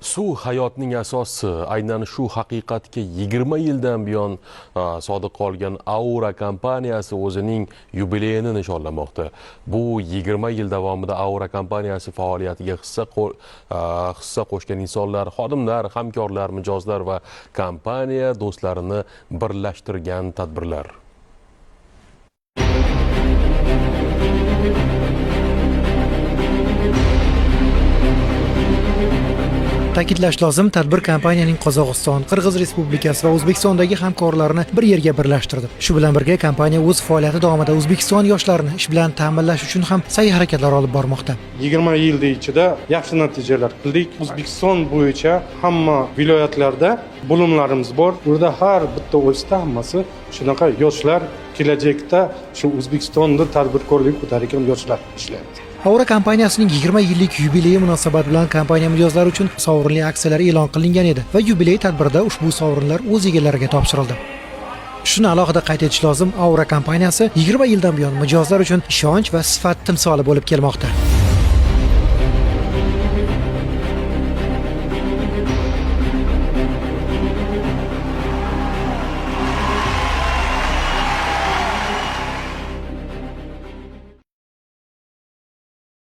Suv hayotning asosi. Aynan shu haqiqatga 20 yildan buyon sodiq qolgan Aura kompaniyasi o'zining yubileyini nishonlamoqda. Bu 20 yil davomida Aura kompaniyasi faoliyatiga hissa qo'shgan insonlar, xodimlar, hamkorlar, mijozlar va kompaniya do'stlarini birlashtirgan tadbirlar. Ta'kidlash lozim, tadbir kompaniyaning Qozog'iston, Qirg'iz Respublikasi va O'zbekistondagi hamkorlarini bir yerga birlashtirdi. Shu bilan birga kompaniya o'z faoliyati davomida O'zbekiston yoshlarini ish bilan ta'minlash uchun ham sa'y harakatlar olib bormoqda. 20 yilda ichida yaxshi natijalar qildik. O'zbekiston bo'yicha hamma viloyatlarda bo'limlarimiz bor. U yerda har bitta ofisda hammasi shunaqa yoshlar, kelajakda shu O'zbekistonda tadbirkorlik ko'targan yoshlar ishlayapti. Aura kompaniyasining 20 yillik yubileyi munosabati bilan kompaniya mijozlari uchun sovrinli aksiyalar e'lon qilingan edi va yubiley tadbirida ushbu sovrinlar o'z egalariga topshirildi. Shuni alohida qayd etish lozim, Aura kompaniyasi 20 yildan buyon mijozlar uchun ishonch va sifat timsoli bo'lib kelmoqda.